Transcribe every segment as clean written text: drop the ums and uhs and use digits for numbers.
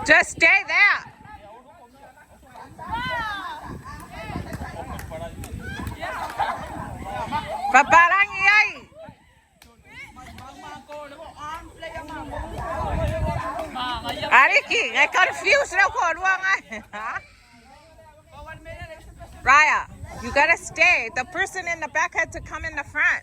Just stay there. Papalangi ai. Ariki, I confused na ko ngai. Raya, you gotta stay. The person in the back had to come in the front.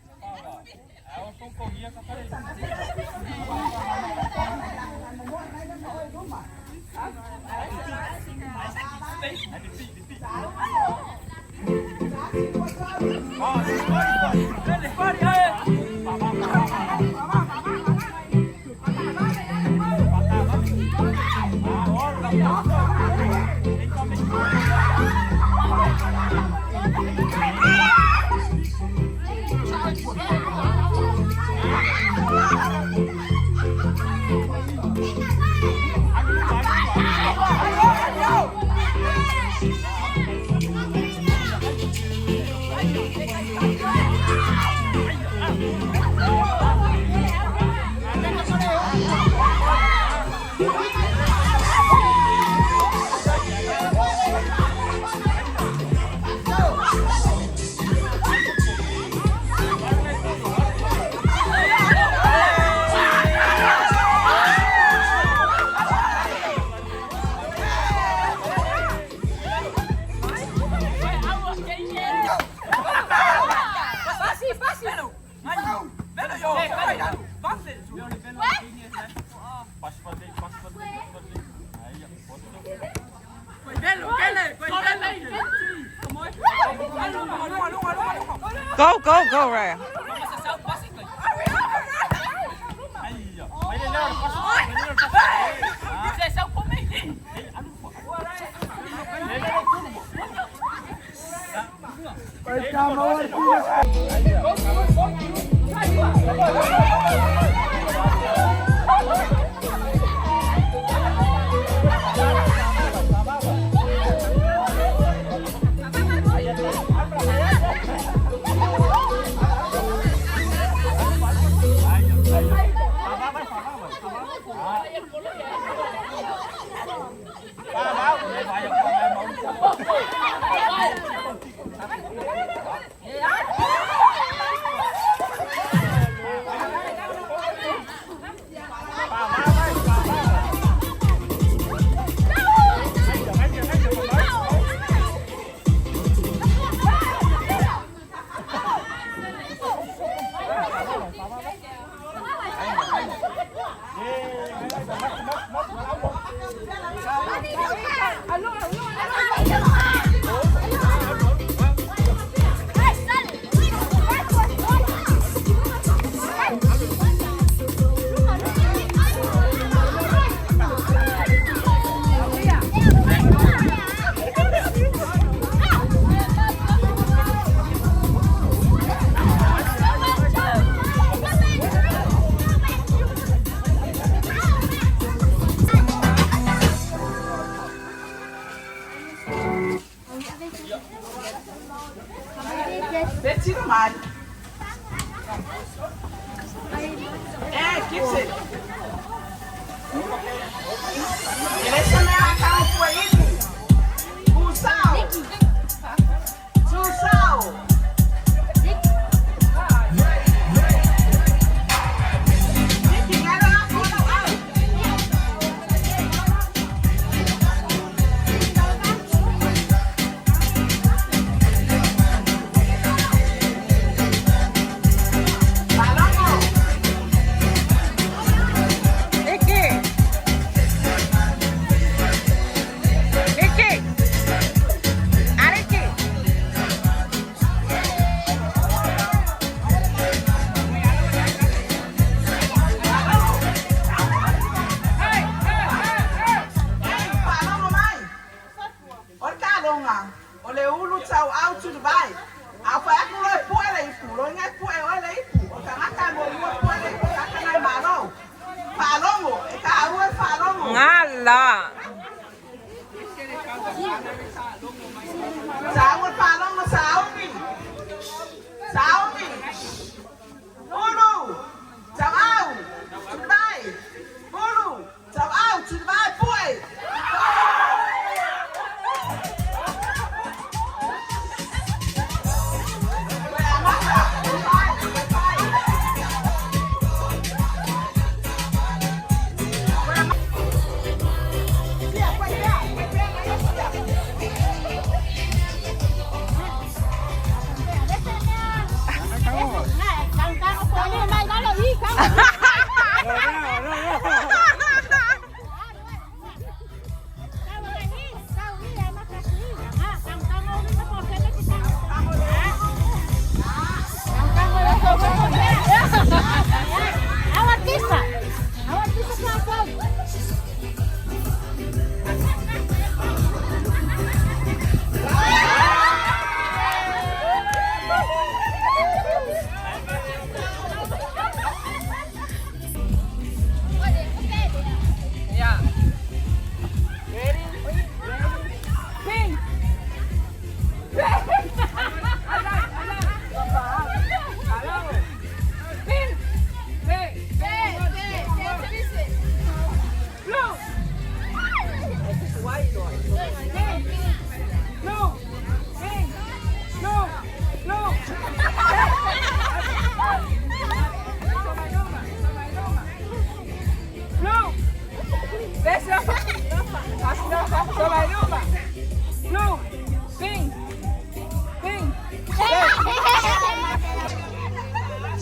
Go, go, go, Raya. Iki. Iki. Ariki. Faalogo mai. O le taloga, o le ulu tauau Dubai. A fai atu loa e pue le ipu, loiga e pue oe le ipu. O tagata e muamua pue le ipu, tagata nai Malo. Faalogo, e taua le faalogo. Ngala. Saomi. Ulu. Tauau. Tulivai. Ulu. Tauau. Tulivai. Pue. Yeah.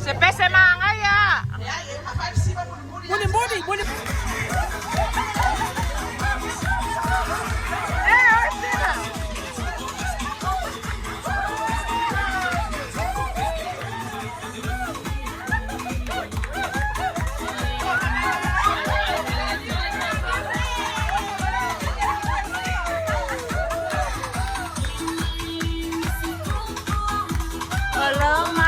Se pese mangaya. Buli, buli, buli. Eh, Orsina. Hello, man.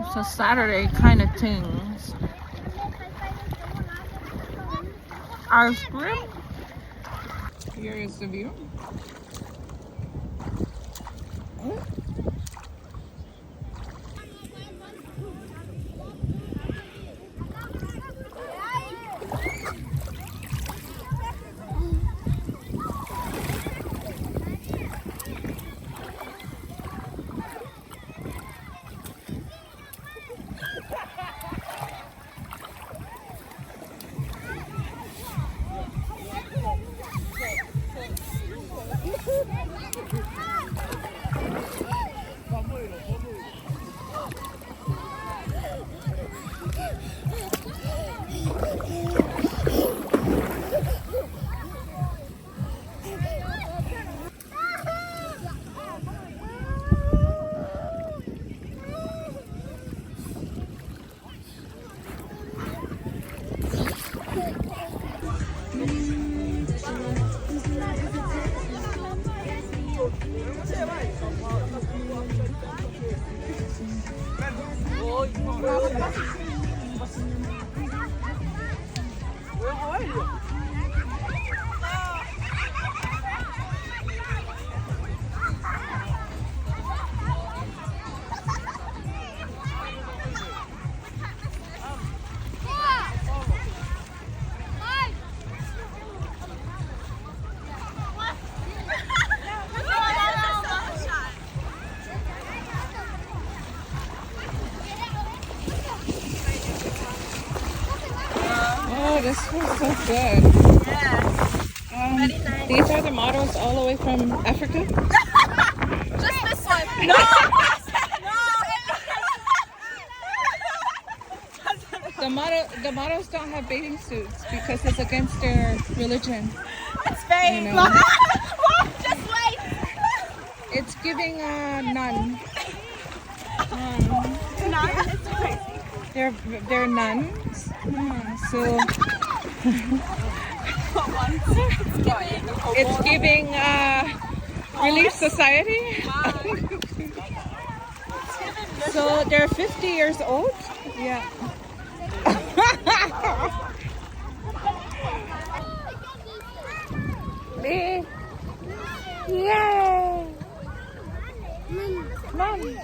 It's a Saturday kind of things. Ice cream. Here is the view. Oh, this feels so good. Yes. Very nice. These are the models all the way from Africa? Just this one. No. No. The models don't have bathing suits because it's against their religion. It's fake. You know. Just wait. It's giving a nun. It's crazy. They're nuns. So it's giving Relief Society. So they're 50 years old. Yeah. Yay! Mom.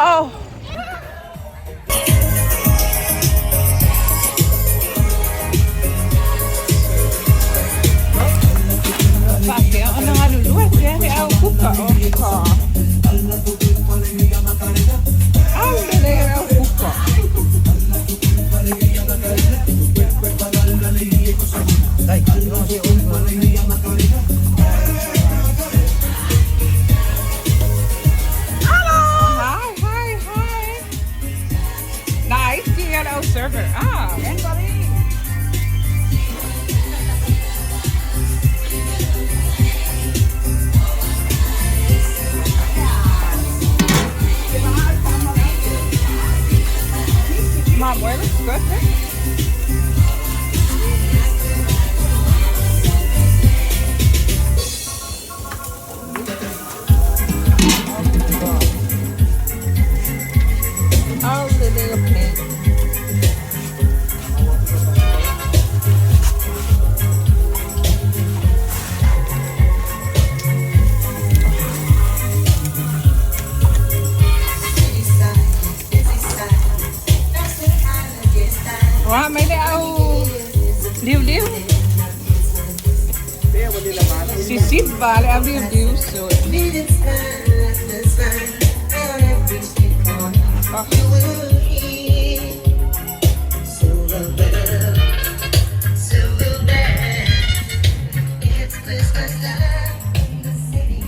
Oh. Faapea ona galulue pea le au kuka o ka. Au lelei le au kuka. Hi, hi, hi. Nice to get au server. Ah. Mom, where looks good, right? Oh, the little pink. Wah, may le au liu liu. Sisip ba le au liu liu so. Oh. It's Christmas time in the city.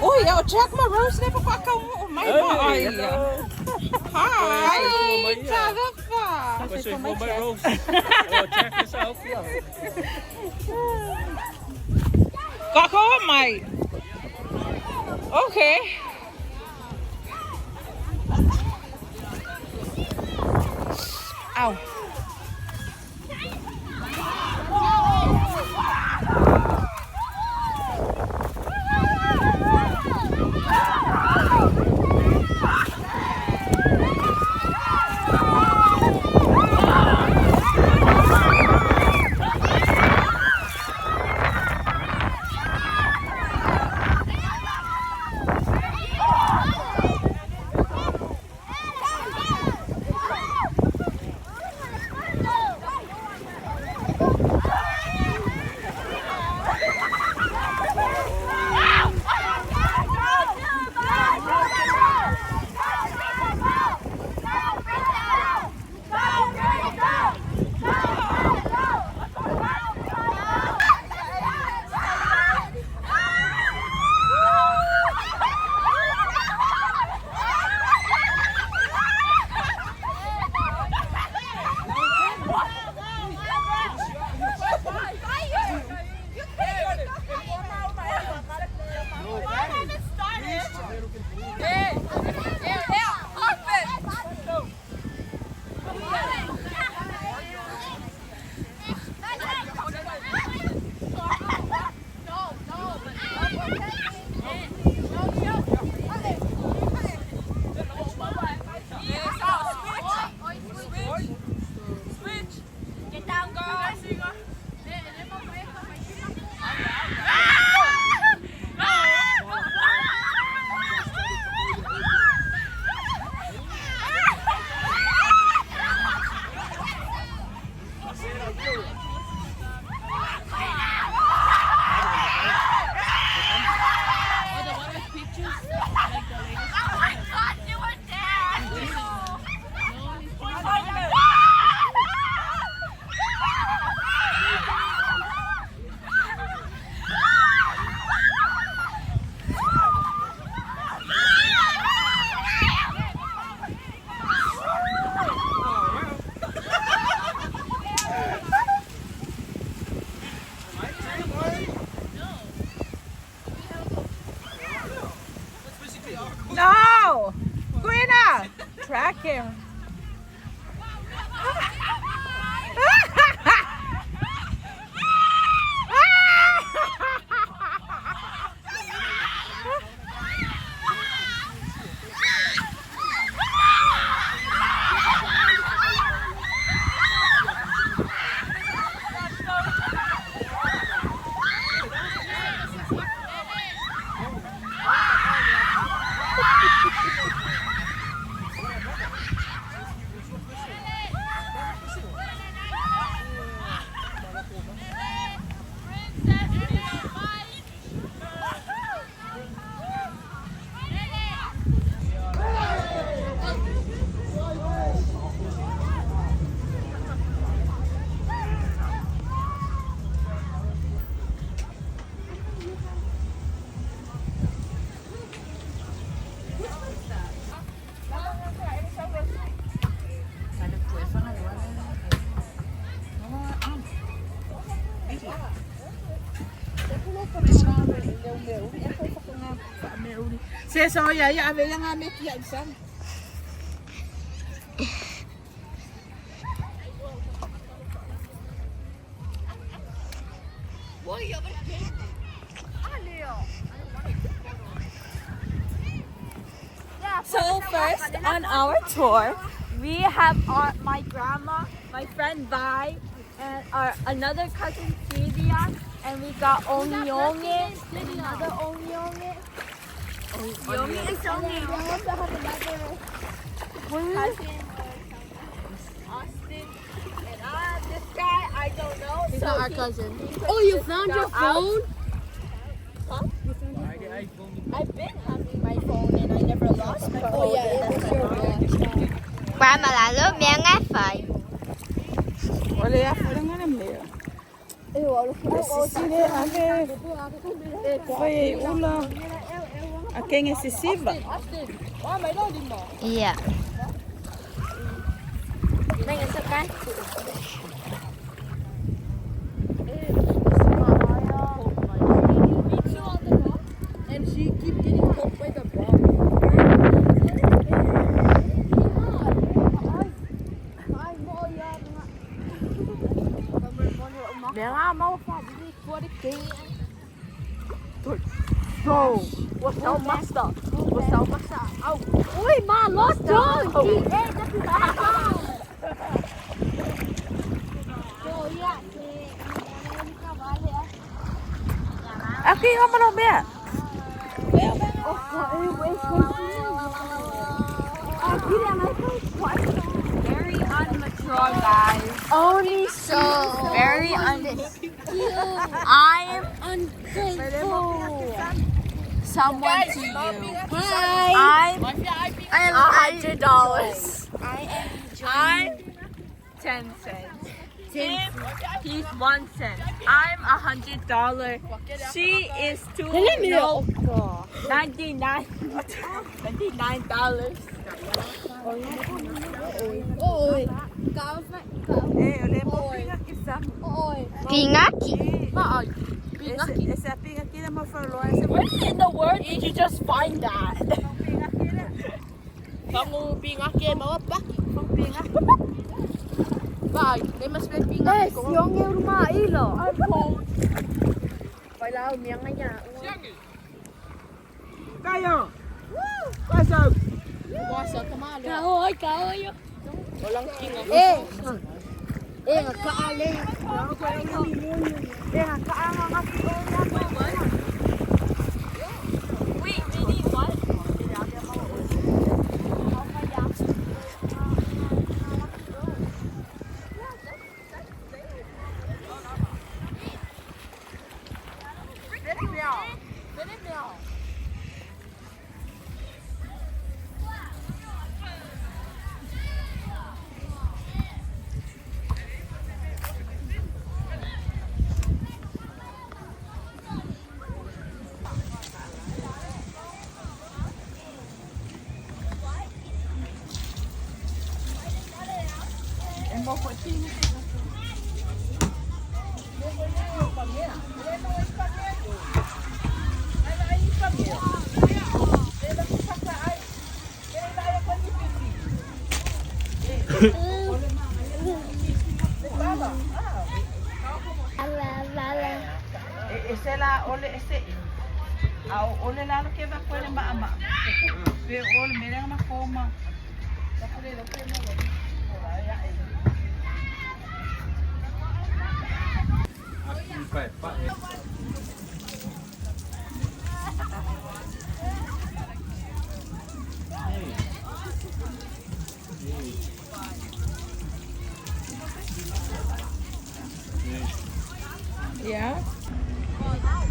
Oi, oh, Jack my rose never got my Hey, hello. Hi, Talofa. What's for my rose? Oh, check this out. Kako mai. Okay. Ow. Se so ia ia ave nga me ki ai sam. So first on our tour, we have my grandma, my friend Vi, and our another cousin Celia, and we got Ongyonge, another Ongyonge. Ongyonge is Ongyonge. We also have another Cousin Austin, and this guy I don't know. He's so not our he- cousin. he Oh, you just found got your out. phone? Huh? I've been having my phone and I never lost my phone. Oh yeah, it was your watch. Grandma lalo me nga fai. Ole ia fole ngana mea. Sisile ave foi ei ula a kenge sisiva. Yeah. And she keep getting poked by the ball. Uy, ma, lost dog. Aki o malo mea. Very unmature, guys. Only so Very un. I'm ungrateful. someone to you. Hi. I'm I am $100. I'm 10 cents. Him, he's 1 cent. I'm $100. She is two. No, 99. $99. Oi. Eh, ole mo pinga ki sam. Pingaki. Ese ese pinga ki na mo falo ese Where in the world did you just find that? Eh, siong e rumah ilo. Kayo. What's up? Kaoy, kaoy. Eh. Eh, kaale. Wait, they need what? Ese la ole ese. Au ole la lo ke va ko le ma ama. Pe ole me la ma koma. Yeah. Now.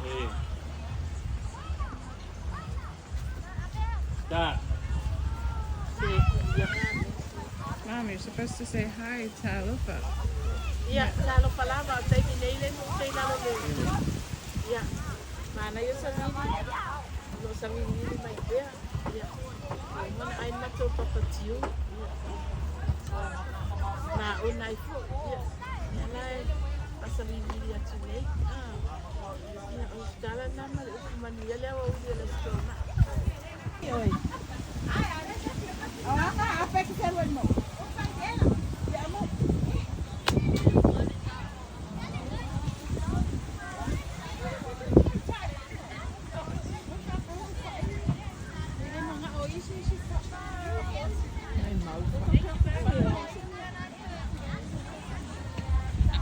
Hey. Stop. Mom, you're supposed to say hi to Alofa. Ia, talo palava, take nele, take lalo. Ia. Manaia savili, o lo o savilivili mai pea. Ia, ua uma ona ai le matou papatiu. Ia, ua maona ai foi. Ia, lea la e faasavilivili atu nei. Ah, ia, o le tala lena ma le upu manuia le aoauli o le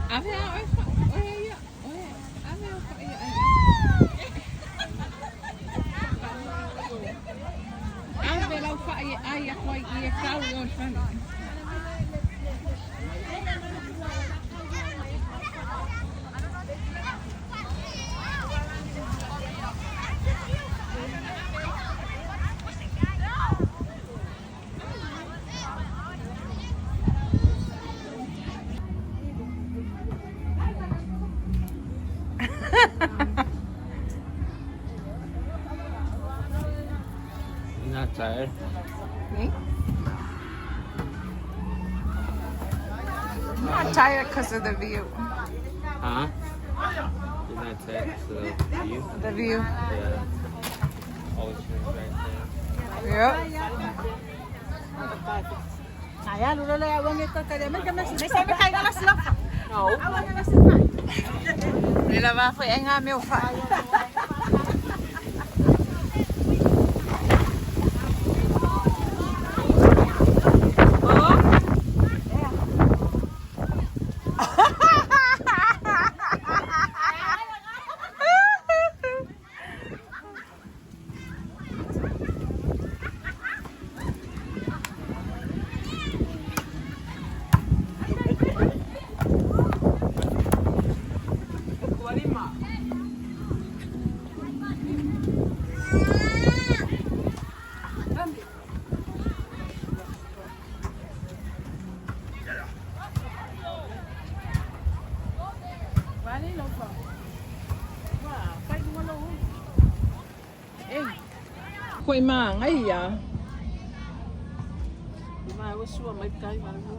Aso Toonai. You're not tired? Me? I'm not tired because of the view. Huh? You're not tired because of the view? The view. Yeah. Ocean's right there. Yep. Koe maangai ia. Ma ua sua mai kai ma le ua.